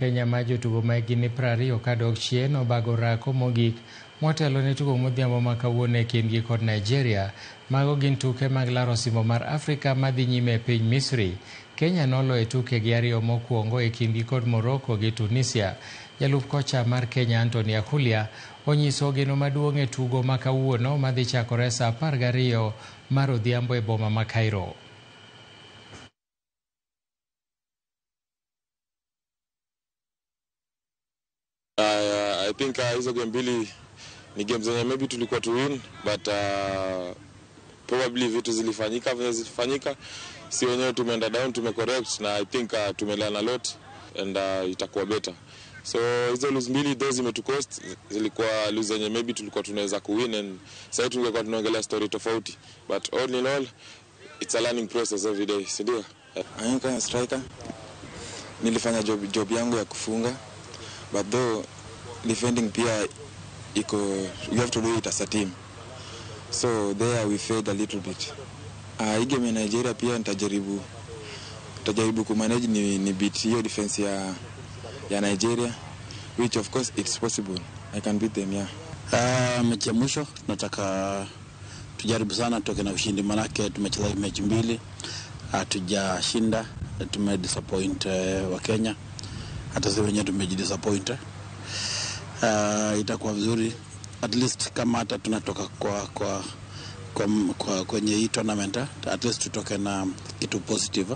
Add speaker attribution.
Speaker 1: Kenya ma jotugo ma higni 20 kadok chien obago orako mogik motelo ne tugo modhiambo ma kawuono e kindgi kod Nigeria. Mago gin tuke mag laro osimbo mar Afrika madhi nyime e piny Misri. Kenya noloyo e tukegi ariyo mokwongo e kindgi kod Morocco gi Tunisia. Jalup kocha mar Kenya Anthony Akulia onyiso geno maduong' e tugo ma kawuono madhi chakore saa 12 mar odhiambo e boma ma Cairo.
Speaker 2: I think hizo game mbili ni game zenye maybe tulikuwa to win, but probably vitu zilifanyika venye zilifanyika, si wenyewe tumeenda down, tumecorrect na I think tumelearn a lot and itakuwa better. So hizo lose mbili though zimetucost, zilikuwa lose zenye maybe tulikuwa tunaweza kuwin and sasa tungekuwa tunaongelea story tofauti, but all in all it's a learning process every day, si ndio?
Speaker 3: Kama striker nilifanya job yangu ya kufunga, but though defending pia iko, we have to do it as a team, so there we failed a little bit. Hii game ya Nigeria pia nitajaribu kumanage ni beat hiyo defense ya Nigeria, which of course it's possible, I can beat them, yeah.
Speaker 4: Mechi ya mwisho tunataka tujaribu sana tutoke na ushindi, manake tumecheza mechi mbili hatujashinda, tumedisappoint wa Kenya, hata sisi wenyewe tumejidisappoint. Itakuwa vizuri at least kama hata tunatoka kwa kwenye hii tournament, at least tutoke na kitu positive.